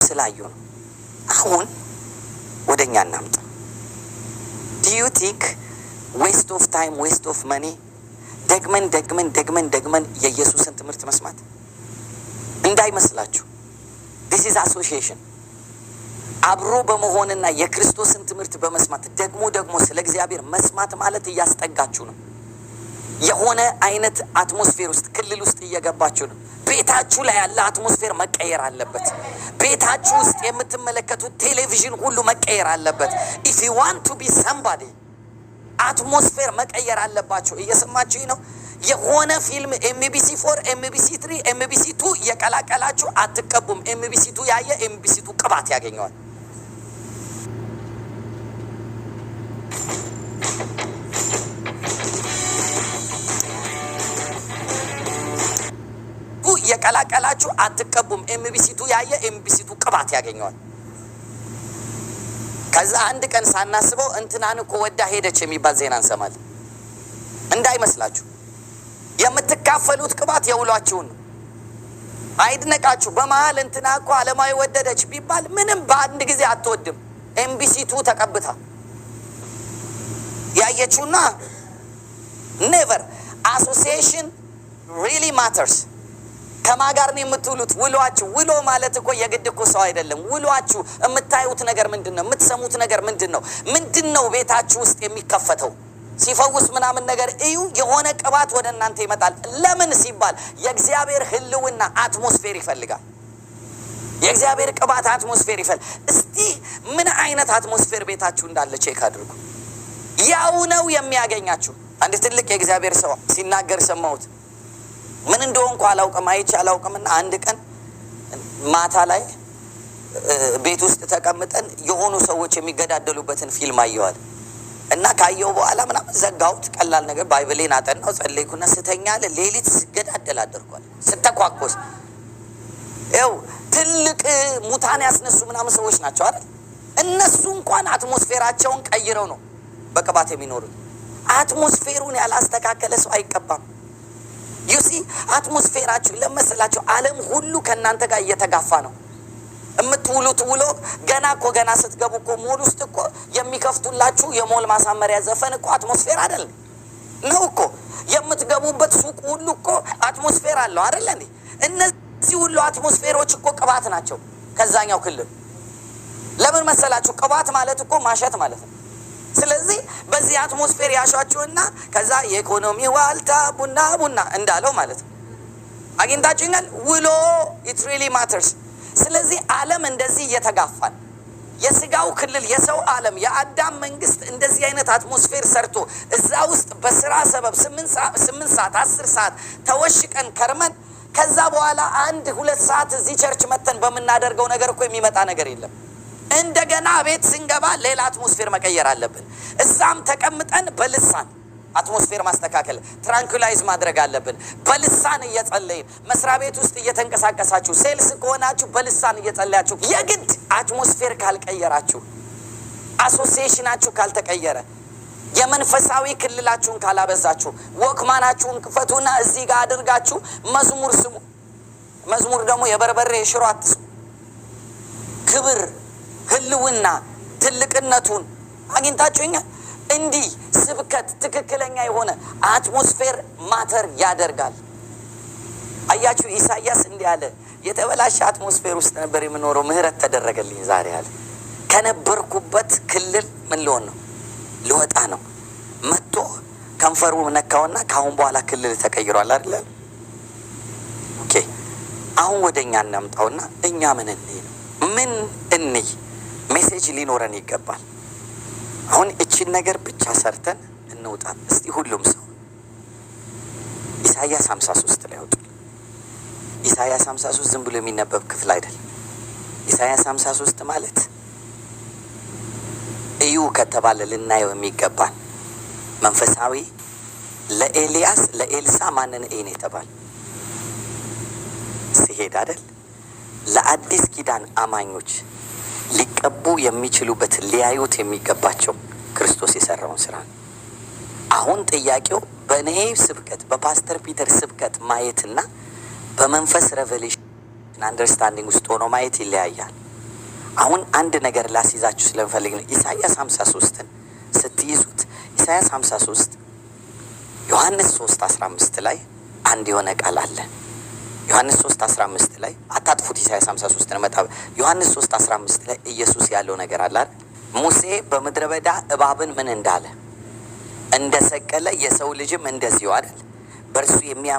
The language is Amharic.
ስላዩ ነው። አሁን ወደ እኛ እናምጣ። Do you think waste of time, waste of money ደግመን ደግመን ደግመን ደግመን የኢየሱስን ትምህርት መስማት እንዳይመስላችሁ። This is association። አብሮ በመሆንና የክርስቶስን ትምህርት በመስማት፣ ደግሞ ደግሞ ስለ እግዚአብሔር መስማት ማለት እያስጠጋችሁ ነው። የሆነ አይነት atmosphere ውስጥ፣ ክልል ውስጥ እየገባችሁ ነው። ቤታችሁ ላይ ያለ atmosphere መቀየር አለበት። ቤታችሁ ውስጥ የምትመለከቱት ቴሌቪዥን ሁሉ መቀየር አለበት። If you want to be somebody፣ atmosphere መቀየር አለባችሁ። እየሰማችሁኝ ነው? የሆነ ፊልም MBC 4፣ MBC 3፣ MBC 2 እየቀላቀላችሁ አትቀቡም። MBC 2 ያየ MBC 2 ቅባት ያገኘዋል። እየቀላቀላችሁ አትቀቡም። MBC 2 ያየ MBC 2 ቅባት ያገኘዋል። ከዛ አንድ ቀን ሳናስበው እንትናን እኮ ወዳ ሄደች የሚባል ዜና እንሰማለን። እንዳይመስላችሁ፣ የምትካፈሉት ቅባት የውሏችሁን ነው። አይድነቃችሁ። በመሀል እንትና እኮ አለማዊ ወደደች ቢባል ምንም በአንድ ጊዜ አትወድም። MBC 2 ተቀብታ ያየችውና never። Association really matters። ከማን ጋር ነው የምትውሉት? ውሏችሁ፣ ውሎ ማለት እኮ የግድ እኮ ሰው አይደለም። ውሏችሁ የምታዩት ነገር ምንድን ነው? የምትሰሙት ነገር ምንድን ነው? ምንድን ነው ቤታችሁ ውስጥ የሚከፈተው? ሲፈውስ ምናምን ነገር እዩ። የሆነ ቅባት ወደ እናንተ ይመጣል። ለምን ሲባል የእግዚአብሔር ሕልውና atmosphere ይፈልጋል። የእግዚአብሔር ቅባት atmosphere ይፈልጋል። እስቲ ምን አይነት atmosphere ቤታችሁ እንዳለ check አድርጉ። ያው ነው የሚያገኛችሁ። አንድ ትልቅ የእግዚአብሔር ሰው ሲናገር ሰማሁት። ምን እንደሆንኩ አላውቅም፣ አይቼ አላውቅምና አንድ ቀን ማታ ላይ ቤት ውስጥ ተቀምጠን የሆኑ ሰዎች የሚገዳደሉበትን ፊልም አየዋል እና ካየው በኋላ ምናምን ዘጋሁት። ቀላል ነገር፣ Bible ኤን አጠናው፣ ጸለይኩና ስተኛ አለ፣ ሌሊት ስገዳደል አደርኳል፣ ስተኳኮስ። ይኸው ትልቅ ሙታን ያስነሱ ምናምን ሰዎች ናቸው አይደል? እነሱ እንኳን atmosphere ኣቸውን ቀይረው ነው በቅባት የሚኖሩት። Atmosphere ኡን ያላስተካከለ ሰው አይቀባም። You see፣ atmosphere ኣችሁ ለመሰላችሁ ዓለም ሁሉ ከእናንተ ጋር እየተጋፋ ነው። የምትውሉት ውሎ፣ ገና እኮ ገና ስትገቡ እኮ ሞል ውስጥ እኮ የሚከፍቱላችሁ የሞል ማሳመሪያ ዘፈን እኮ atmosphere አይደል ነው እኮ። የምትገቡበት ሱቅ ሁሉ እኮ atmosphere አለው አይደለ እንዴ? እነዚህ ሁሉ atmosphere ኦች እኮ ቅባት ናቸው ከዛኛው ክልል። ለምን መሰላችሁ? ቅባት ማለት እኮ ማሸት ማለት ነው። ስለዚህ በዚህ atmosphere ያሿችሁና ከዛ የኢኮኖሚ ዋልታ ቡና ቡና እንዳለው ማለት ነው። አግኝታችሁኛል? ውሎ it really matters። ስለዚህ ዓለም እንደዚህ እየተጋፋን፣ የስጋው ክልል፣ የሰው ዓለም፣ የአዳም መንግስት እንደዚህ አይነት atmosphere ሰርቶ እዛ ውስጥ በስራ ሰበብ 8 ሰዓት፣ 10 ሰዓት ተወሽቀን ከርመን፣ ከዛ በኋላ አንድ ሁለት ሰዓት እዚህ church መተን በምናደርገው ነገር እኮ የሚመጣ ነገር የለም። እንደገና ቤት ስንገባ ሌላ atmosphere መቀየር አለብን። እዛም ተቀምጠን በልሳን atmosphere ማስተካከል፣ tranquilize ማድረግ አለብን። በልሳን እየጸለይን፣ መስሪያ ቤት ውስጥ እየተንቀሳቀሳችሁ፣ sales ከሆናችሁ በልሳን እየጸለያችሁ፣ የግድ atmosphere ካልቀየራችሁ፣ association ኣችሁ ካልተቀየረ፣ የመንፈሳዊ ክልላችሁን ካላበዛችሁ፣ Walkman ኣችሁን ክፈቱና እዚህ ጋር አድርጋችሁ መዝሙር ስሙ። መዝሙር ደግሞ የበርበሬ የሽሮ አትስሙ። ክብር፣ ህልውና፣ ትልቅነቱን አግኝታችሁኛል። እንዲህ ስብከት ትክክለኛ የሆነ atmosphere matter ያደርጋል። አያችሁ፣ ኢሳያስ እንዲህ አለ፣ የተበላሸ atmosphere ውስጥ ነበር የምኖረው፣ ምህረት ተደረገልኝ ዛሬ አለ። ከነበርኩበት ክልል ምን ልሆን ነው? ልወጣ ነው። መጥቶ ከንፈሩ ነካውና ከአሁን በኋላ ክልል ተቀይሯል አይደለ? Okay፣ አሁን ወደ እኛ እናምጣውና እኛ ምን እንይ ነው? ምን እንይ? Message ሊኖረን ይገባል። አሁን እችን ነገር ብቻ ሰርተን እንውጣ። እስቲ ሁሉም ሰው ኢሳያስ 53 ላይ አውጡ። ኢሳያስ 53 ዝም ብሎ የሚነበብ ክፍል አይደለም። ኢሳያስ 53 ማለት እዩ ከተባለ ልናየው የሚገባን መንፈሳዊ፣ ለኤልያስ ለኤልሳ ማንን እይ ነው የተባለ? ሲሄድ አይደል? ለአዲስ ኪዳን አማኞች ሊቀቡ የሚችሉበት፣ ሊያዩት የሚገባቸው ክርስቶስ የሰራውን ስራ ነው። አሁን ጥያቄው በእኔ ስብከት፣ በፓስተር ፒተር ስብከት ማየትና በመንፈስ revelation understanding ውስጥ ሆኖ ማየት ይለያያል። አሁን አንድ ነገር ላስይዛችሁ ስለምፈልግ ነው። ኢሳይያስ 53ን ስትይዙት፣ ኢሳይያስ 53፣ ዮሐንስ 3 15 ላይ አንድ የሆነ ቃል አለ። ዮሐንስ 3 15 ላይ አታጥፉት። ኢሳይያስ 53 ነው መጣ። ዮሐንስ 3 15 ላይ ኢየሱስ ያለው ነገር አለ አይደል? ሙሴ በምድረ በዳ እባብን ምን እንዳለ እንደሰቀለ የሰው ልጅም እንደዚሁ አይደል? በእርሱ የሚያምን